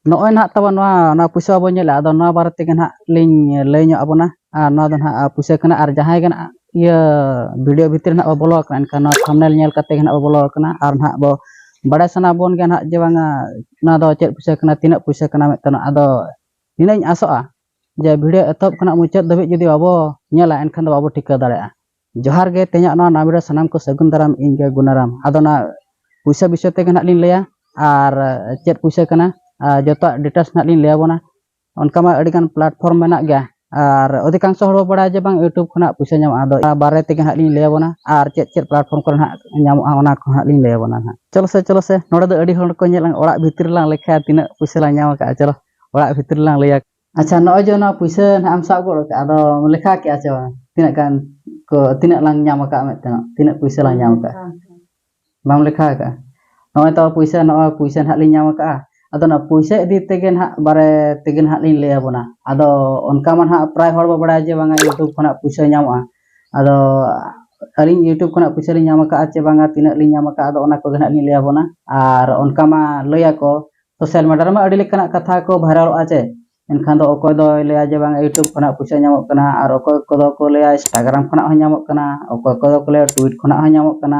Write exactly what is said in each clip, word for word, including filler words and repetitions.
ᱱᱚᱜᱼᱚᱭ ᱱᱟᱦᱟᱜ ᱛᱟᱵᱚ ᱱᱚᱣᱟ, ᱱᱚᱣᱟ ᱯᱩᱭᱥᱟᱹ ᱵᱟᱵᱚ ᱧᱮᱞᱟ, ᱟᱫᱚ ᱱᱚᱣᱟ ᱵᱟᱨᱮ ᱛᱮᱜᱮ ᱱᱟᱦᱟᱜ ᱞᱤᱧ ᱞᱟᱹᱭ ᱧᱚᱜ ᱟᱵᱚᱱᱟ᱾ ᱟᱨ ᱱᱚᱣᱟ ᱫᱚ ᱱᱟᱦᱟᱜ ᱯᱩᱭᱥᱟᱹ ᱠᱟᱱᱟ, ᱟᱨ ᱡᱟᱦᱟᱸᱭ ᱜᱮ ᱱᱟᱦᱟᱜ ᱤᱭᱟᱹ video ᱵᱷᱤᱛᱤᱨ ᱱᱟᱦᱟᱜ ᱵᱚ ᱵᱚᱞᱚ ᱟᱠᱟᱱᱟ, ᱮᱱᱠᱷᱟᱱ ᱱᱚᱣᱟ thumbnail ᱧᱮᱞ ᱠᱟᱛᱮ ᱜᱮ ᱱᱟᱦᱟᱜ ᱵᱚ ᱵᱚᱞᱚ ᱟᱠᱟᱱᱟ᱾ ᱟᱨ ᱱᱟᱦᱟᱜ ᱵᱚ ᱵᱟᱲᱟᱭ ᱥᱟᱱᱟ ᱵᱚᱱ ᱜᱮᱭᱟ ᱱᱟᱦᱟᱜ ᱡᱮ ᱵᱟᱝᱟ ᱱᱚᱣᱟ ᱫᱚ ᱪᱮᱫ ᱯᱩᱭᱥᱟᱹ ᱠᱟᱱᱟ, ᱛᱤᱱᱟᱹᱜ ᱯᱩᱭᱥᱟᱹ ᱠᱟᱱᱟ ᱢᱮᱱᱛᱮ᱾ ᱟᱫᱚ ᱱᱤᱱᱟᱹᱧ ᱟᱥᱚᱜᱼᱟ ᱡᱮ video ᱮᱛᱚᱦᱚᱵ ᱠᱷᱚᱱᱟᱜ ᱢᱩᱪᱟᱹᱫ ᱫᱷᱟᱹᱵᱤᱡ ᱡᱩᱫᱤ ᱵᱟᱵᱚ ᱧᱮᱞᱟ, ᱮᱱᱠᱷᱟᱱ ᱫᱚ ᱵᱟᱵᱚ ᱴᱷᱤᱠᱟᱹ ᱫᱟᱲᱮᱭᱟᱜᱼᱟ᱾ ᱡᱚᱦᱟᱨ ᱜᱮ, ᱛᱮᱦᱮᱧᱟᱜ ᱱᱚᱣᱟ ᱱᱟᱣᱟ video ᱥᱟᱱᱟᱢ ᱠᱚ ᱥᱟᱹᱜᱩᱱ ᱫᱟᱨᱟᱢ, ᱤᱧ ᱜᱮ ᱜᱩᱱᱟᱨᱟᱢ᱾ ᱟᱫᱚ ᱚᱱᱟ ᱯᱩᱭᱥᱟᱹ ᱵᱤᱥᱚᱭ ᱛᱮᱜᱮ ᱱᱟᱦᱟᱜ ᱞᱤᱧ ᱞᱟᱹᱭᱟ, ᱟᱨ ᱪᱮᱫ ᱯᱩᱭᱥᱟᱹ ᱠᱟᱱᱟ, ᱟᱨ ᱡᱚᱛᱚᱣᱟᱜ details ᱱᱟᱦᱟᱜ ᱞᱤᱧ ᱞᱟᱹᱭ ᱟᱵᱚᱱᱟ᱾ ᱚᱱᱠᱟ ᱢᱟ ᱟᱹᱰᱤᱜᱟᱱ platform ᱢᱮᱱᱟᱜ ᱜᱮᱭᱟ, ᱟᱨ ᱚᱫᱷᱤᱠᱟᱝᱥᱚ ᱦᱚᱲ ᱵᱚ ᱵᱟᱲᱟᱭᱟ ᱡᱮ ᱵᱟᱝ YouTube ᱠᱷᱚᱱᱟᱜ ᱯᱩᱭᱥᱟᱹ ᱧᱟᱢᱚᱜᱼᱟ᱾ ᱟᱫᱚ ᱚᱱᱟ ᱵᱟᱨᱮ ᱛᱮᱜᱮ ᱱᱟᱦᱟᱜ ᱞᱤᱧ ᱞᱟᱹᱭ ᱟᱵᱚᱱᱟ, ᱟᱨ ᱪᱮᱫ ᱪᱮᱫ platform ᱠᱚᱨᱮ ᱱᱟᱦᱟᱜ ᱧᱟᱢᱚᱜᱼᱟ, ᱚᱱᱟ ᱠᱚ ᱱᱟᱦᱟᱜ ᱞᱤᱧ ᱞᱟᱹᱭ ᱟᱵᱚᱱᱟ ᱱᱟᱦᱟᱜ᱾ ᱪᱚᱞᱚ ᱥᱮ, ᱪᱚᱞᱚ ᱥᱮ, ᱱᱚᱰᱮ ᱫᱚ ᱟᱹᱰᱤ ᱦᱚᱲ ᱠᱚ ᱧᱮᱞᱟ, ᱚᱲᱟᱜ ᱵᱷᱤᱛᱤᱨ ᱨᱮᱞᱟᱝ ᱞᱮᱠᱷᱟᱭᱟ ᱛᱤᱱᱟᱹᱜ ᱯᱩᱭᱥᱟᱹ ᱞᱟᱝ ᱧᱟᱢ ᱟᱠᱟᱫᱼᱟ᱾ ᱪᱚᱞᱚ, ᱚᱲᱟᱜ ᱵᱷᱤᱛᱤᱨ ᱨᱮᱞᱟᱝ ᱞᱟᱹᱭᱟ᱾ ᱟᱪᱪᱷᱟ, ᱱᱚᱜᱼᱚᱭ ᱡᱮ ᱱᱚᱣᱟ ᱯᱩᱭᱥᱟᱹ ᱱᱟᱦᱟᱜ ᱮᱢ ᱥᱟᱵ ᱜᱚᱫ ᱟᱠᱟᱫᱼᱟ, ᱟᱫᱚᱢ ᱞᱮᱠᱷᱟ ᱠᱮᱜᱼᱟ ᱥᱮ ᱵᱟᱝ? ᱛᱤᱱᱟᱹᱜ ᱜᱟᱱ ᱠᱚ, ᱛᱤᱱᱟᱹᱜ ᱞᱟᱝ ᱧᱟᱢ ᱟᱠᱟᱫᱼᱟ ᱢᱮᱱᱛᱮ, ᱛᱤᱱᱟᱹᱜ ᱯᱩᱭᱥᱟᱹ ᱞᱟᱝ ᱧᱟᱢ ᱟᱠᱟᱫᱼᱟ? ᱵᱟᱢ ᱞᱮᱠᱷᱟ ᱟᱠᱟᱫᱼᱟ? ᱱᱚᱜᱼᱚᱭ ᱛᱚ ᱯᱩᱭᱥᱟᱹ, ᱱᱚᱜᱼᱚᱭ ᱯᱩᱭᱥᱟᱹ ᱱᱟᱦᱟᱜ ᱞᱤᱧ ᱧᱟᱢ ᱟᱠᱟᱫᱼᱟ᱾ ᱟᱫᱚ ᱚᱱᱟ ᱯᱩᱭᱥᱟᱹ ᱤᱫᱤ ᱛᱮᱜᱮ ᱱᱟᱦᱟᱜ, ᱵᱟᱨᱮ ᱛᱮᱜᱮ ᱱᱟᱦᱟᱜ ᱞᱤᱧ ᱞᱟᱹᱭ ᱟᱵᱚᱱᱟ᱾ ᱟᱫᱚ ᱚᱱᱠᱟ ᱢᱟ ᱱᱟᱦᱟᱜ ᱯᱨᱟᱭ ᱦᱚᱲ ᱵᱚ ᱵᱟᱲᱟᱭᱟ ᱡᱮ ᱵᱟᱝᱟ YouTube ᱠᱷᱚᱱᱟᱜ ᱯᱩᱭᱥᱟᱹ ᱧᱟᱢᱚᱜᱼᱟ᱾ ᱟᱫᱚ ᱟᱹᱞᱤᱧ YouTube ᱠᱷᱚᱱᱟᱜ ᱯᱩᱭᱥᱟᱹ ᱞᱤᱧ ᱧᱟᱢ ᱟᱠᱟᱫᱼᱟ ᱪᱮ ᱵᱟᱝᱟ, ᱛᱤᱱᱟᱹᱜ ᱞᱤᱧ ᱧᱟᱢ ᱟᱠᱟᱫᱼᱟ, ᱟᱫᱚ ᱚᱱᱟ ᱠᱚᱜᱮ ᱱᱟᱦᱟᱜ ᱞᱤᱧ ᱞᱟᱹᱭ ᱟᱵᱚᱱᱟ᱾ ᱟᱨ ᱚᱱᱠᱟ ᱢᱟ ᱞᱟᱹᱭᱟᱠᱚ, social media ᱨᱮᱢᱟ ᱟᱹᱰᱤ ᱞᱮᱠᱟᱱᱟᱜ ᱠᱟᱛᱷᱟ ᱠᱚ ᱵᱷᱟᱭᱨᱟᱞᱚᱜᱼᱟ ᱪᱮ, ᱮᱱᱠᱷᱟᱱ ᱫᱚ ᱚᱠᱚᱭ ᱫᱚᱭ ᱞᱟᱹᱭᱟ ᱡᱮ ᱵᱟᱝ YouTube ᱠᱷᱚᱱᱟᱜ ᱯᱩᱭᱥᱟᱹ ᱧᱟᱢᱚᱜ ᱠᱟᱱᱟ, ᱟᱨ ᱚᱠᱚᱭ ᱠᱚᱫᱚ ᱠᱚ ᱞᱟᱹᱭᱟ Instagram ᱠᱷᱚᱱᱟᱜ ᱦᱚᱸ ᱧᱟᱢᱚᱜ ᱠᱟᱱᱟ, ᱚᱠᱚᱭ ᱠᱚᱫᱚ ᱠᱚ ᱞᱟᱹᱭᱟ Twitch ᱠᱷᱚᱱᱟᱜ ᱦᱚᱸ ᱧᱟᱢᱚᱜ ᱠᱟᱱᱟ,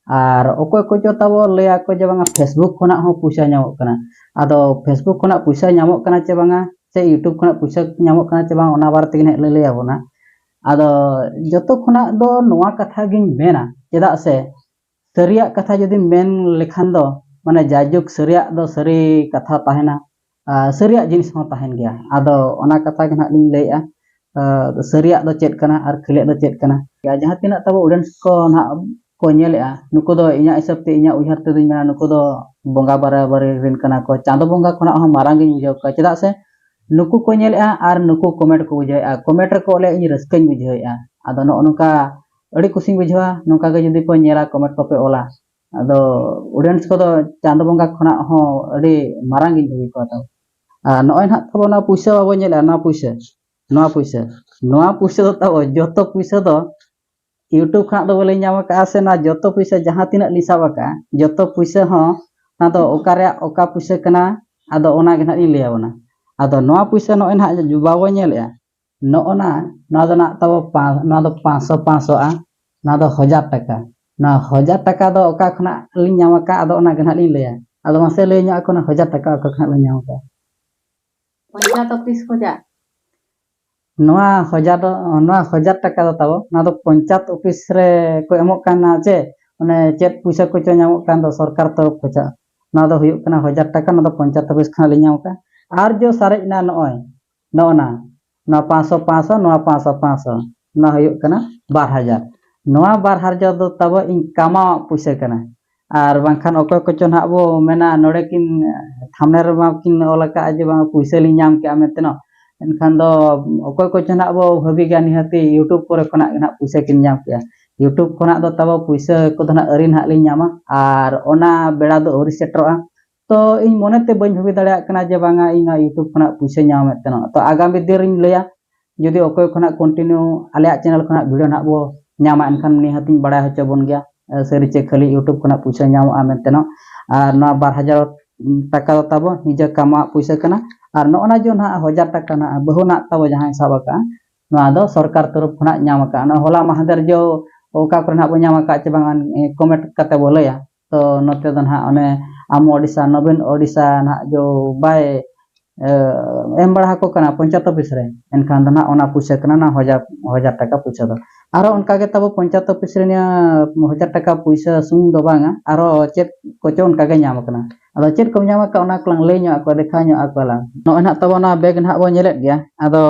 ᱟᱨ ᱚᱠᱚᱭ ᱠᱚᱪᱚ ᱛᱟᱵᱚ ᱞᱟᱹᱭᱟ ᱠᱚ ᱡᱮ ᱵᱟᱝᱟ Facebook ᱠᱷᱚᱱᱟᱜ ᱦᱚᱸ ᱯᱩᱭᱥᱟᱹ ᱧᱟᱢᱚᱜ ᱠᱟᱱᱟ᱾ ᱟᱫᱚ Facebook ᱠᱷᱚᱱᱟᱜ ᱯᱩᱭᱥᱟᱹ ᱧᱟᱢᱚᱜ ᱠᱟᱱᱟ ᱪᱮ ᱵᱟᱝᱟ, ᱥᱮ YouTube ᱠᱷᱚᱱᱟᱜ ᱯᱩᱭᱥᱟᱹ ᱧᱟᱢᱚᱜ ᱠᱟᱱᱟ ᱪᱮ ᱵᱟᱝ, ᱚᱱᱟ ᱵᱟᱨᱮ ᱛᱮᱜᱮ ᱱᱟᱦᱟᱜ ᱞᱤᱧ ᱞᱟᱹᱭ ᱟᱵᱚᱱᱟ᱾ ᱟᱫᱚ ᱡᱚᱛᱚ ᱠᱷᱚᱱᱟᱜ ᱫᱚ ᱱᱚᱣᱟ ᱠᱟᱛᱷᱟ ᱜᱤᱧ ᱢᱮᱱᱟ, ᱪᱮᱫᱟᱜ ᱥᱮ ᱥᱟᱹᱨᱤᱭᱟᱜ ᱠᱟᱛᱷᱟ ᱡᱩᱫᱤᱢ ᱢᱮᱱ ᱞᱮᱠᱷᱟᱱ ᱫᱚ, ᱢᱟᱱᱮ ᱡᱟᱭᱡᱩᱜᱽ ᱥᱟᱹᱨᱤᱭᱟᱜ ᱫᱚ ᱥᱟᱹᱨᱤ ᱠᱟᱛᱷᱟ ᱛᱟᱦᱮᱱᱟ, ᱟᱨ ᱥᱟᱹᱨᱤᱭᱟᱜ ᱡᱤᱱᱤᱥ ᱦᱚᱸ ᱛᱟᱦᱮᱱ ᱜᱮᱭᱟ᱾ ᱟᱫᱚ ᱚᱱᱟ ᱠᱟᱛᱷᱟ ᱜᱮ ᱱᱟᱦᱟᱜ ᱞᱤᱧ ᱞᱟᱹᱭᱮᱜᱼᱟ, ᱟᱨ ᱥᱟᱹᱨᱤᱭᱟᱜ ᱫᱚ ᱪᱮᱫ ᱠᱟᱱᱟ ᱟᱨ ᱠᱷᱟᱹᱞᱤᱭᱟᱜ ᱫᱚ ᱪᱮᱫ ᱠᱟᱱᱟ᱾ ᱟᱨ ᱡᱟᱦᱟᱸ ᱛᱤᱱᱟᱹᱜ ᱛᱟᱵᱚ audience ᱠᱚ ᱱᱟᱦᱟᱜ ᱠᱚ ᱧᱮᱞᱮᱜᱼᱟ, ᱱᱩᱠᱩ ᱫᱚ ᱤᱧᱟᱹᱜ ᱦᱤᱥᱟᱹᱵ ᱛᱮ, ᱤᱧᱟᱹᱜ ᱩᱭᱦᱟᱹᱨ ᱛᱮᱫᱚᱧ ᱢᱮᱱᱟ, ᱱᱩᱠᱩ ᱫᱚ ᱵᱚᱸᱜᱟ ᱵᱟᱨᱟᱵᱟᱨᱤ ᱨᱮᱱ ᱠᱟᱱᱟ ᱠᱚ, ᱪᱟᱸᱫᱚ ᱵᱚᱸᱜᱟ ᱠᱷᱚᱱᱟᱜ ᱦᱚᱸ ᱢᱟᱨᱟᱝ ᱜᱤᱧ ᱵᱩᱡᱷᱟᱹᱣ ᱠᱚᱣᱟ᱾ ᱪᱮᱫᱟᱜ ᱥᱮ ᱱᱩᱠᱩ ᱠᱚ ᱧᱮᱞᱮᱜᱼᱟ ᱟᱨ ᱱᱩᱠᱩ comment ᱠᱚ ᱵᱩᱡᱷᱟᱹᱣᱮᱜᱼᱟ, comment ᱨᱮᱠᱚ ᱚᱞᱮᱜᱼᱟ, ᱤᱧ ᱨᱟᱹᱥᱠᱟᱹᱧ ᱵᱩᱡᱷᱟᱹᱣᱮᱜᱼᱟ᱾ ᱟᱫᱚ ᱱᱚᱜᱼᱚ ᱱᱚᱝᱠᱟ ᱟᱹᱰᱤ ᱠᱩᱥᱤᱧ ᱵᱩᱡᱷᱟᱹᱣᱟ, ᱱᱚᱝᱠᱟ ᱜᱮ ᱡᱩᱫᱤ ᱠᱚ ᱧᱮᱞᱟ, comment ᱠᱚᱯᱮ ᱚᱞᱟ᱾ ᱟᱫᱚ audience ᱠᱚᱫᱚ ᱪᱟᱸᱫᱚ ᱵᱚᱸᱜᱟ ᱠᱷᱚᱱᱟᱜ ᱦᱚᱸ ᱟᱹᱰᱤ ᱢᱟᱨᱟᱝ ᱜᱤᱧ ᱵᱷᱟᱹᱵᱤ ᱠᱚᱣᱟ ᱛᱟᱵᱚ᱾ ᱟᱨ ᱱᱚᱜᱼᱚᱭ ᱱᱟᱦᱟᱜ ᱛᱟᱵᱚ ᱱᱚᱣᱟ ᱯᱩᱭᱥᱟᱹ ᱵᱟᱵᱚ ᱧᱮᱞᱮᱜᱼᱟ, ᱱᱚᱣᱟ ᱯᱩᱭᱥᱟᱹ, ᱱᱚᱣᱟ ᱯᱩᱭᱥᱟᱹ, ᱱᱚᱣᱟ ᱯᱩᱭᱥᱟᱹ ᱫᱚ ᱛᱟᱵᱚ, ᱡᱚᱛᱚ ᱯᱩᱭᱥᱟᱹ ᱫᱚ YouTube ᱠᱷᱚᱱᱟᱜ ᱫᱚ ᱵᱟᱹᱞᱤᱧ ᱧᱟᱢ ᱟᱠᱟᱫᱼᱟ, ᱥᱮ ᱱᱚᱣᱟ ᱡᱚᱛᱚ ᱯᱩᱭᱥᱟᱹ ᱡᱟᱦᱟᱸ ᱛᱤᱱᱟᱹᱜ ᱞᱤᱧ ᱥᱟᱵ ᱟᱠᱟᱫᱼᱟ, ᱡᱚᱛᱚ ᱯᱩᱭᱥᱟᱹ ᱦᱚᱸ ᱚᱱᱟ ᱫᱚ ᱚᱠᱟ ᱨᱮᱭᱟᱜ ᱚᱠᱟ ᱯᱩᱭᱥᱟᱹ ᱠᱟᱱᱟ, ᱟᱫᱚ ᱚᱱᱟ ᱜᱮ ᱱᱟᱦᱟᱜ ᱞᱤᱧ ᱞᱟᱹᱭ ᱟᱵᱚᱱᱟ᱾ ᱟᱫᱚ ᱱᱚᱣᱟ ᱯᱩᱭᱥᱟᱹ ᱱᱚᱜᱼᱚᱭ ᱱᱟᱦᱟᱜ ᱵᱟᱵᱚ ᱧᱮᱞᱮᱜᱼᱟ, ᱱᱚᱜᱼᱚ ᱱᱟ, ᱱᱚᱣᱟ ᱫᱚ ᱱᱟᱦᱟᱜ ᱛᱟᱵᱚ ᱯᱟᱸ-, ᱱᱚᱣᱟ ᱫᱚ ᱯᱟᱸᱪᱥᱚ, ᱯᱟᱸᱪᱥᱚ ᱟ, ᱱᱚᱣᱟ ᱫᱚ ᱦᱟᱡᱟᱨ ᱴᱟᱠᱟ᱾ ᱱᱚᱣᱟ ᱦᱟᱡᱟᱨ ᱴᱟᱠᱟ ᱫᱚ ᱚᱠᱟ ᱠᱷᱚᱱᱟᱜ ᱞᱤᱧ ᱧᱟᱢ ᱟᱠᱟᱫ, ᱟᱫᱚ ᱚᱱᱟ ᱜᱮ ᱱᱟᱦᱟᱜ ᱞᱤᱧ ᱞᱟᱹᱭᱟ᱾ ᱟᱫᱚ ᱢᱟᱥᱮ ᱞᱟᱹᱭ ᱧᱚᱜ ᱟᱠᱚ, ᱚᱱᱟ ᱦᱟᱡᱟᱨ ᱴᱟᱠᱟ ᱚᱠᱟ ᱠᱷᱚᱱᱟᱜ ᱞᱤᱧ ᱧᱟᱢ ᱟᱠᱟᱫ? ᱯᱚᱧᱪᱟᱭᱮᱛ ᱚᱯᱷᱤᱥ ᱠᱷᱚᱱᱟᱜ᱾ ᱱᱚᱣᱟ ᱦᱟᱡᱟᱨ ᱫᱚ, ᱱᱚᱣᱟ ᱦᱟᱡᱟᱨ ᱴᱟᱠᱟ ᱫᱚ ᱛᱟᱵᱚ, ᱱᱚᱣᱟ ᱫᱚ ᱯᱚᱧᱪᱟᱭᱮᱛ ᱚᱯᱷᱤᱥ ᱨᱮ ᱠᱚ ᱮᱢᱚᱜ ᱠᱟᱱᱟ ᱪᱮ, ᱚᱱᱮ ᱪᱮᱫ ᱯᱩᱭᱥᱟᱹ ᱠᱚᱪᱚ ᱧᱟᱢᱚᱜ ᱠᱟᱱ ᱫᱚ ᱥᱚᱨᱠᱟᱨ ᱛᱚᱨᱚᱯ ᱠᱷᱚᱱᱟᱜ, ᱱᱚᱣᱟ ᱫᱚ ᱦᱩᱭᱩᱜ ᱠᱟᱱᱟ ᱦᱟᱡᱟᱨ ᱴᱟᱠᱟ, ᱱᱚᱣᱟ ᱫᱚ ᱯᱚᱧᱪᱟᱭᱮᱛ ᱚᱯᱷᱤᱥ ᱠᱷᱚᱱᱟᱜ ᱞᱤᱧ ᱧᱟᱢ ᱟᱠᱟᱫ᱾ ᱟᱨ ᱡᱚ ᱥᱟᱨᱮᱡ ᱮᱱᱟ ᱱᱚᱜᱼᱚᱭ, ᱱᱚᱜᱼᱚ ᱱᱟ, ᱱᱚᱣᱟ ᱯᱟᱸᱪᱥᱚ, ᱯᱟᱸᱪᱥᱚ, ᱱᱚᱣᱟ ᱯᱟᱸᱪᱥᱚ, ᱯᱟᱸᱪᱥᱚ, ᱱᱚᱣᱟ ᱦᱩᱭᱩᱜ ᱠᱟᱱᱟ ᱵᱟᱨ ᱦᱟᱡᱟᱨ᱾ ᱱᱚᱣᱟ ᱵᱟᱨ ᱦᱟᱡᱟᱨ ᱫᱚ ᱛᱟᱵᱚ ᱤᱧ ᱠᱟᱢᱟᱣᱟᱜ ᱯᱩᱭᱥᱟᱹ ᱠᱟᱱᱟ᱾ ᱟᱨ ᱵᱟᱝᱠᱷᱟᱱ ᱚᱠᱚᱭ ᱠᱚᱪᱚ ᱱᱟᱦᱟᱜ ᱵᱚ ᱢᱮᱱᱟ, ᱱᱚᱰᱮ ᱠᱤᱱ ᱛᱷᱟᱢᱱᱮᱞ ᱨᱮᱢᱟ ᱠᱤᱱ ᱚᱞ ᱟᱠᱟᱫᱼᱟ ᱡᱮ ᱵᱟᱝ ᱯᱩᱭᱥᱟᱹ ᱞᱤᱧ ᱧᱟᱢ ᱠᱮᱜᱼᱟ ᱢᱮᱱᱛᱮ ᱱᱚ᱾ ᱮᱱᱠᱷᱟᱱ ᱫᱚ ᱚᱠᱚᱭ ᱠᱚᱪᱚ ᱱᱟᱦᱟᱜ ᱵᱚ ᱵᱷᱟᱹᱵᱤ ᱜᱮᱭᱟ ᱱᱤᱦᱟᱹᱛᱤ YouTube ᱠᱚᱨᱮ ᱠᱷᱚᱱᱟᱜ ᱜᱮ ᱱᱟᱦᱟᱜ ᱯᱩᱭᱥᱟᱹ ᱠᱤᱱ ᱧᱟᱢ ᱠᱮᱜᱼᱟ᱾ YouTube ᱠᱷᱚᱱᱟᱜ ᱫᱚ ᱛᱟᱵᱚ ᱯᱩᱭᱥᱟᱹ ᱠᱚᱫᱚ ᱱᱟᱦᱟᱜ ᱟᱹᱣᱨᱤ ᱱᱟᱦᱟᱜ ᱞᱤᱧ ᱧᱟᱢᱟ, ᱟᱨ ᱚᱱᱟ ᱵᱮᱲᱟ ᱫᱚ ᱟᱹᱣᱨᱤ ᱥᱮᱴᱮᱨᱚᱜᱼᱟ᱾ ᱛᱚ ᱤᱧ ᱢᱚᱱᱮᱛᱮ ᱵᱟᱹᱧ ᱵᱷᱟᱹᱵᱤ ᱫᱟᱲᱮᱭᱟᱜ ᱠᱟᱱᱟ ᱡᱮ ᱵᱟᱝᱟ ᱤᱧ ᱱᱚᱣᱟ YouTube ᱠᱷᱚᱱᱟᱜ ᱯᱩᱭᱥᱟᱹ ᱧᱟᱢᱮᱫ ᱛᱟᱦᱮᱱᱟ᱾ ᱛᱚ ᱟᱜᱟᱢᱤ ᱫᱤᱱ ᱨᱤᱧ ᱞᱟᱹᱭᱟ, ᱡᱩᱫᱤ ᱚᱠᱚᱭ ᱠᱷᱚᱱᱟᱜ continue ᱟᱞᱮᱭᱟᱜ channel ᱠᱷᱚᱱᱟᱜ video ᱱᱟᱦᱟᱜ ᱵᱚ ᱧᱟᱢᱟ, ᱮᱱᱠᱷᱟᱱ ᱱᱤᱦᱟᱹᱛᱤᱧ ᱵᱟᱲᱟᱭ ᱦᱚᱪᱚ ᱵᱚᱱ ᱜᱮᱭᱟ, ᱮ, ᱥᱟᱹᱨᱤ ᱪᱮ ᱠᱷᱟᱹᱞᱤ YouTube ᱠᱷᱚᱱᱟᱜ ᱯᱩᱭᱥᱟᱹ ᱧᱟᱢᱚᱜᱼᱟ ᱢᱮᱱᱛᱮ ᱱᱚ᱾ ᱟᱨ ᱱᱚᱣᱟ ᱵᱟᱨ ᱦᱟᱡᱟᱨ ᱴᱟᱠᱟ ᱫᱚ ᱛᱟᱵᱚ ᱱᱤᱡᱮ ᱠᱟᱢᱟᱣᱟᱜ ᱯᱩᱭᱥᱟᱹ ᱠᱟᱱᱟ᱾ ᱟᱨ ᱱᱚᱜᱼᱚ ᱱᱟ ᱡᱮ ᱱᱟᱦᱟᱜ ᱦᱟᱡᱟᱨ ᱴᱟᱠᱟ ᱱᱟᱦᱟᱜ ᱵᱟᱹᱦᱩ ᱱᱟᱦᱟᱜ ᱛᱟᱵᱚ ᱡᱟᱦᱟᱸᱭ ᱥᱟᱵ ᱟᱠᱟᱜᱼᱟ, ᱱᱚᱣᱟ ᱫᱚ ᱥᱚᱨᱠᱟᱨ ᱛᱚᱨᱚᱯ ᱠᱷᱚᱱᱟᱜ ᱧᱟᱢ ᱟᱠᱟᱜᱼᱟ᱾ ᱱᱚᱣᱟ ᱦᱚᱞᱟ ᱢᱟᱦᱫᱮᱨ ᱡᱚ ᱚᱠᱟ ᱠᱚᱨᱮ ᱱᱟᱦᱟᱜ ᱵᱚ ᱧᱟᱢ ᱟᱠᱟᱫ ᱪᱮ ᱵᱟᱝᱟ, ᱮ, comment ᱠᱟᱛᱮ ᱵᱚ ᱞᱟᱹᱭᱟ᱾ ᱛᱚ ᱱᱚᱛᱮ ᱫᱚ ᱱᱟᱦᱟᱜ ᱚᱱᱮ ᱟᱢ ᱳᱰᱤᱥᱟ, ᱱᱚᱵᱤᱱ ᱳᱰᱤᱥᱟ ᱱᱟᱦᱟᱜ ᱡᱚ ᱵᱟᱭ, ᱮ, ᱮᱢ ᱵᱟᱲᱟ ᱟᱠᱚ ᱠᱟᱱᱟ ᱯᱚᱧᱪᱟᱭᱮᱛ ᱚᱯᱷᱤᱥ ᱨᱮ, ᱮᱱᱠᱷᱟᱱ ᱫᱚ ᱱᱟᱦᱟᱜ ᱚᱱᱟ ᱯᱩᱭᱥᱟᱹ ᱠᱟᱱᱟ ᱱᱟᱦᱟᱜ ᱦᱟᱡᱟᱨ, ᱦᱟᱡᱟᱨ ᱴᱟᱠᱟ ᱯᱩᱭᱥᱟᱹ ᱫᱚ᱾ ᱟᱨᱦᱚᱸ ᱚᱱᱠᱟ ᱜᱮ ᱛᱟᱵᱚ ᱯᱚᱧᱪᱟᱭᱮᱛ ᱚᱯᱷᱤᱥ ᱨᱮ ᱱᱤᱭᱟᱹ ᱦᱟᱡᱟᱨ ᱴᱟᱠᱟ ᱯᱩᱭᱥᱟᱹ ᱥᱩᱢᱩᱝ ᱫᱚ ᱵᱟᱝᱟ, ᱟᱨᱦᱚᱸ ᱪᱮᱫ ᱠᱚᱪᱚ ᱚᱱᱠᱟ ᱜᱮ ᱧᱟᱢ ᱟᱠᱟᱱᱟ᱾ ᱟᱫᱚ ᱪᱮᱫ ᱠᱚᱢ ᱧᱟᱢ ᱟᱠᱟᱫ, ᱚᱱᱟ ᱠᱚᱞᱟᱝ ᱞᱟᱹᱭ ᱧᱚᱜ ᱟᱠᱚᱣᱟ, ᱫᱮᱠᱷᱟᱣ ᱧᱚᱜ ᱟᱠᱚᱣᱟᱞᱟᱝ᱾ ᱱᱚᱜᱼᱚᱭ ᱱᱟᱦᱟᱜ ᱛᱟᱵᱚ ᱚᱱᱟ bag ᱱᱟᱦᱟᱜ ᱵᱚᱱ ᱧᱮᱞᱮᱫ ᱜᱮᱭᱟ᱾ ᱟᱫᱚ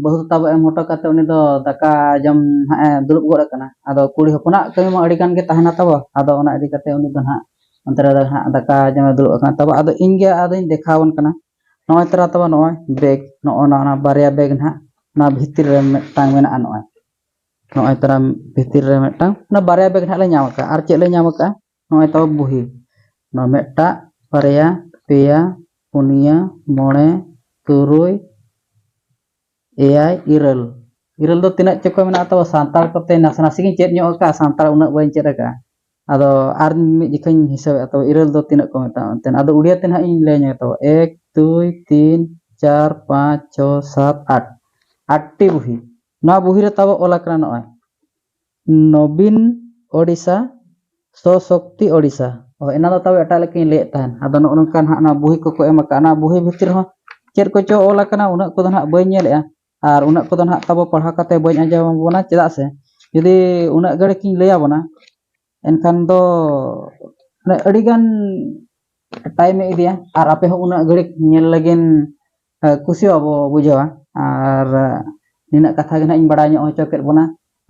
ᱵᱟᱹᱦᱩ ᱫᱚ ᱛᱟᱵᱚ ᱮᱢ ᱦᱚᱴᱚ ᱠᱟᱛᱮ ᱩᱱᱤ ᱫᱚ ᱫᱟᱠᱟ ᱡᱚᱢ ᱱᱟᱦᱟᱜ ᱮ ᱫᱩᱲᱩᱵ ᱜᱚᱫ ᱟᱠᱟᱱᱟ᱾ ᱟᱫᱚ ᱠᱩᱲᱤ ᱦᱚᱯᱚᱱᱟᱜ ᱠᱟᱹᱢᱤ ᱢᱟ ᱟᱹᱰᱤ ᱜᱟᱱ ᱜᱮ ᱛᱟᱦᱮᱱᱟ ᱛᱟᱵᱚ, ᱟᱫᱚ ᱚᱱᱟ ᱤᱫᱤ ᱠᱟᱛᱮ ᱩᱱᱤ ᱫᱚ ᱱᱟᱦᱟᱜ ᱚᱱᱛᱮ ᱨᱮ ᱱᱟᱦᱟᱜ ᱫᱟᱠᱟ ᱡᱚᱢᱮ ᱫᱩᱲᱩᱵ ᱟᱠᱟᱱᱟ ᱛᱟᱵᱚ᱾ ᱟᱫᱚ ᱤᱧ ᱜᱮ ᱟᱫᱚᱧ ᱫᱮᱠᱷᱟᱣ ᱟᱵᱚᱱ ᱠᱟᱱᱟ᱾ ᱱᱚᱜᱼᱚᱭ ᱛᱟᱨᱟ ᱛᱟᱵᱚ ᱱᱚᱜᱼᱚᱭ bag, ᱱᱚᱜᱼᱚ ᱱᱚᱣᱟ ᱵᱟᱨᱭᱟ bag ᱱᱟᱦᱟᱜ ᱱᱚᱣᱟ ᱵᱷᱤᱛᱤᱨ ᱨᱮ ᱢᱤᱫᱴᱟᱝ ᱢᱮᱱᱟᱜᱼᱟ᱾ ᱱᱚᱜᱼᱚᱭ, ᱱᱚᱜᱼᱚᱭ ᱛᱟᱨᱟ ᱵᱷᱤᱛᱤᱨ ᱨᱮ ᱢᱤᱫᱴᱟᱝ, ᱚᱱᱟ ᱵᱟᱨᱭᱟ bag ᱱᱟᱦᱟᱜ ᱞᱮ ᱧᱟᱢ ᱟᱠᱟᱫᱼᱟ᱾ ᱟᱨ ᱪᱮᱫ ᱞᱮ ᱧᱟᱢ ᱟᱠᱟᱫᱼᱟ? ᱱᱚᱜᱼᱚᱭ ᱛᱟᱵᱚ ᱵᱩᱦᱤ, ᱱᱚᱣᱟ ᱢᱤᱫᱴᱟᱜ, ᱵᱟᱨᱭᱟ, ᱯᱮᱭᱟ, ᱯᱩᱱᱭᱟᱹ, ᱢᱚᱬᱮ, ᱛᱩᱨᱩᱭ, ᱮᱭᱟᱭ, ᱤᱨᱟᱹᱞ᱾ ᱤᱨᱟᱹᱞ ᱫᱚ ᱛᱤᱱᱟᱹᱜ ᱪᱚᱠᱚ ᱢᱮᱱᱟᱜ ᱛᱟᱵᱚ, ᱥᱟᱱᱛᱟᱲ ᱠᱚᱛᱮ ᱱᱟᱥᱮ ᱱᱟᱥᱮ ᱜᱤᱧ ᱪᱮᱫ ᱧᱚᱜ ᱟᱠᱟᱫᱼᱟ, ᱥᱟᱱᱛᱟᱲ ᱩᱱᱟᱹᱜ ᱵᱟᱹᱧ ᱪᱮᱫ ᱟᱠᱟᱫᱼᱟ᱾ ᱟᱫᱚ ᱟᱨ ᱢᱤᱫ ᱡᱚᱠᱷᱟᱧ ᱦᱤᱥᱟᱹᱵᱮᱫᱼᱟ, ᱛᱚᱵᱮ ᱤᱨᱟᱹᱞ ᱫᱚ ᱛᱤᱱᱟᱹᱜ ᱠᱚ ᱢᱮᱛᱟᱜᱼᱟ ᱮᱱᱛᱮᱫ᱾ ᱟᱫᱚ ᱩᱲᱤᱭᱟ ᱛᱮ ᱱᱟᱦᱟᱜ ᱤᱧ ᱞᱟᱹᱭ ᱧᱚᱜ ᱛᱟᱵᱚ, ᱮᱠ, ᱫᱩᱭ, ᱛᱤᱱ, ᱪᱟᱨ, ᱯᱟᱸᱪ, ᱪᱷᱚ, ᱥᱟᱛ, ᱟᱴ, ᱟᱴᱴᱤ ᱵᱩᱦᱤ᱾ ᱱᱚᱣᱟ ᱵᱩᱦᱤ ᱨᱮ ᱛᱟᱵᱚ ᱚᱞ ᱟᱠᱟᱱᱟ ᱱᱚᱜᱼᱚᱭ ᱱᱚᱵᱤᱱ ᱳᱰᱤᱥᱟ, ᱥᱚᱥᱚᱠᱛᱤ ᱳᱰᱤᱥᱟ᱾ ᱚ, ᱮᱱᱟ ᱫᱚ ᱛᱟᱵᱚ ᱮᱴᱟᱜ ᱞᱮᱠᱟᱧ ᱞᱟᱹᱭᱮᱫ ᱛᱟᱦᱮᱱ᱾ ᱟᱫᱚ ᱱᱚᱜᱼᱚ ᱱᱚᱝᱠᱟ ᱱᱟᱦᱟᱜ ᱱᱚᱣᱟ ᱵᱩᱦᱤ ᱠᱚᱠᱚ ᱮᱢ ᱟᱠᱟᱫᱼᱟ᱾ ᱚᱱᱟ ᱵᱩᱦᱤ ᱵᱷᱤᱛᱤᱨ ᱨᱮᱦᱚᱸ ᱪᱮᱫ ᱠᱚᱪᱚ ᱚᱞ ᱟᱠᱟᱱᱟ, ᱩᱱᱟᱹᱜ ᱠᱚᱫᱚ ᱱᱟᱦᱟᱜ ᱵᱟᱹᱧ ᱧᱮᱞᱮᱫᱼᱟ᱾ ᱟᱨ ᱩᱱᱟᱹᱜ ᱠᱚᱫᱚ ᱱᱟᱦᱟᱜ ᱛᱟᱵᱚ ᱯᱟᱲᱦᱟᱣ ᱠᱟᱛᱮ ᱵᱟᱹᱧ ᱟᱸᱡᱚᱢ ᱟᱵᱚᱱᱟ, ᱪᱮᱫᱟᱜ ᱥᱮ ᱡᱩᱫᱤ ᱩᱱᱟᱹᱜ ᱜᱷᱟᱹᱲᱤᱡ ᱤᱧ ᱞᱟᱹᱭ ᱟᱵᱚᱱᱟ, ᱮᱱᱠᱷᱟᱱ ᱫᱚ ᱢᱟᱱᱮ ᱟᱹᱰᱤᱜᱟᱱ ᱴᱟᱭᱤᱢ ᱮ ᱤᱫᱤᱭᱟ᱾ ᱟᱨ ᱟᱯᱮ ᱦᱚᱸ ᱩᱱᱟᱹᱜ ᱜᱷᱟᱹᱲᱤᱡ ᱧᱮᱞ ᱞᱟᱹᱜᱤᱫ, ᱮ, ᱠᱩᱥᱤ ᱵᱟᱵᱚ ᱵᱩᱡᱷᱟᱹᱣᱟ᱾ ᱟᱨ, ᱮ, ᱱᱤᱱᱟᱹᱜ ᱠᱟᱛᱷᱟ ᱜᱮ ᱱᱟᱦᱟᱜ ᱤᱧ ᱵᱟᱲᱟᱭ ᱧᱚᱜ ᱦᱚᱪᱚ ᱠᱮᱫ ᱵᱚᱱᱟ᱾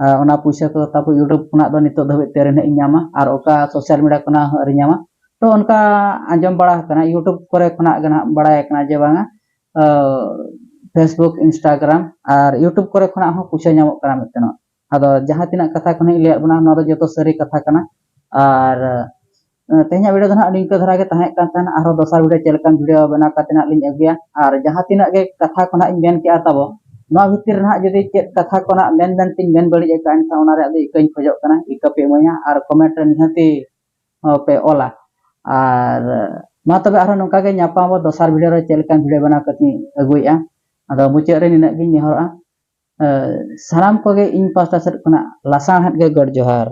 ᱟᱨ ᱚᱱᱟ ᱯᱩᱭᱥᱟᱹ ᱠᱚ ᱛᱟᱵᱚ YouTube ᱠᱷᱚᱱᱟᱜ ᱫᱚ ᱱᱤᱛᱚᱜ ᱫᱷᱟᱹᱵᱤᱡ ᱛᱮ ᱟᱹᱣᱨᱤ ᱱᱟᱦᱟᱜ ᱤᱧ ᱧᱟᱢᱟ, ᱟᱨ ᱚᱠᱟ ᱥᱳᱥᱟᱞ ᱢᱤᱰᱤᱭᱟ ᱠᱷᱚᱱᱟᱜ ᱦᱚᱸ ᱟᱹᱣᱨᱤ ᱧᱟᱢᱟ᱾ ᱛᱚ ᱚᱱᱠᱟ ᱟᱸᱡᱚᱢ ᱵᱟᱲᱟ ᱟᱠᱟᱱᱟ, YouTube ᱠᱚᱨᱮ ᱠᱷᱚᱱᱟᱜ ᱜᱮ ᱱᱟᱦᱟᱜ ᱵᱟᱲᱟᱭ ᱟᱠᱟᱱᱟ ᱡᱮ ᱵᱟᱝᱟ, ᱮ, Facebook, Instagram ᱟᱨ YouTube ᱠᱚᱨᱮ ᱠᱷᱚᱱᱟᱜ ᱦᱚᱸ ᱯᱩᱭᱥᱟᱹ ᱧᱟᱢᱚᱜ ᱠᱟᱱᱟ ᱢᱤᱫᱴᱮᱱ᱾ ᱟᱫᱚ ᱡᱟᱦᱟᱸ ᱛᱤᱱᱟᱹᱜ ᱠᱟᱛᱷᱟ ᱠᱚ ᱱᱟᱦᱟᱜ ᱤᱧ ᱞᱟᱹᱭᱟᱫ ᱵᱚᱱᱟ, ᱱᱚᱣᱟ ᱫᱚ ᱡᱚᱛᱚ ᱥᱟᱹᱨᱤ ᱠᱟᱛᱷᱟ ᱠᱟᱱᱟ᱾ ᱟᱨ, ᱮ, ᱛᱮᱦᱮᱧᱟᱜ ᱵᱷᱤᱰᱤᱭᱳ ᱫᱚ ᱱᱟᱦᱟᱜ ᱱᱤᱝᱠᱟᱹ ᱫᱷᱟᱨᱟ ᱜᱮ ᱛᱟᱦᱮᱸ ᱠᱟᱱ ᱛᱟᱦᱮᱱᱟ᱾ ᱟᱨᱦᱚᱸ ᱫᱚᱥᱟᱨ ᱵᱷᱤᱰᱤᱭᱳ ᱪᱮᱫ ᱞᱮᱠᱟᱱ ᱵᱷᱤᱰᱤᱭᱳ ᱵᱮᱱᱟᱣ ᱠᱟᱛᱮ ᱱᱟᱦᱟᱜ ᱞᱤᱧ ᱟᱹᱜᱩᱭᱟ᱾ ᱟᱨ ᱡᱟᱦᱟᱸ ᱛᱤᱱᱟᱹᱜ ᱜᱮ ᱠᱟᱛᱷᱟ ᱠᱚ ᱱᱟᱦᱟᱜ ᱤᱧ ᱢᱮᱱ ᱠᱮᱜᱼᱟ ᱛᱟᱵᱚ, ᱱᱚᱣᱟ ᱵᱷᱤᱛᱤᱨ ᱨᱮ ᱱᱟᱦᱟᱜ ᱡᱩᱫᱤ ᱪᱮᱫ ᱠᱟᱛᱷᱟ ᱠᱚ ᱱᱟᱦᱟᱜ ᱢᱮᱱ ᱢᱮᱱᱛᱮᱧ ᱢᱮᱱ ᱵᱟᱹᱲᱤᱡ ᱟᱠᱟᱫᱼᱟ, ᱮᱱᱠᱷᱟᱱ ᱚᱱᱟ ᱨᱮᱭᱟᱜ ᱫᱚ ᱤᱠᱟᱹᱧ ᱠᱷᱚᱡᱚᱜ ᱠᱟᱱᱟ, ᱤᱠᱟᱹ ᱯᱮ ᱤᱢᱟᱹᱧᱟ ᱟᱨ ᱠᱚᱢᱮᱱᱴ ᱨᱮ ᱱᱤᱦᱟᱹᱛᱤ, ᱚ, ᱯᱮ ᱚᱞᱟ᱾ ᱟᱨ ᱢᱟ ᱛᱚᱵᱮ ᱟᱨᱦᱚᱸ ᱱᱚᱝᱠᱟ ᱜᱮ ᱧᱟᱯᱟᱢ ᱟᱵᱚ ᱫᱚᱥᱟᱨ ᱵᱷᱤᱰᱤᱭᱳ ᱨᱮ, ᱪᱮᱫ ᱞᱮᱠᱟᱱ ᱵᱷᱤᱰᱤᱭᱳ ᱵᱮᱱᱟᱣ ᱠᱟᱛᱮᱧ ᱟᱹᱜᱩᱭᱮᱫᱼᱟ᱾ ᱟᱫᱚ ᱢᱩᱪᱟᱹᱫ ᱨᱮ ᱱᱤᱱᱟᱹᱜ ᱜᱤᱧ ᱱᱮᱦᱚᱨᱚᱜᱼᱟ, ᱮ, ᱥᱟᱱᱟᱢ ᱠᱚᱜᱮ ᱤᱧ ᱯᱟᱥᱴᱟ ᱥᱮᱫ ᱠᱷᱚᱱᱟᱜ ᱞᱟᱥᱟᱬᱦᱮᱫ ᱜᱮ ᱜᱚᱰ ᱡᱚᱦᱟᱨ᱾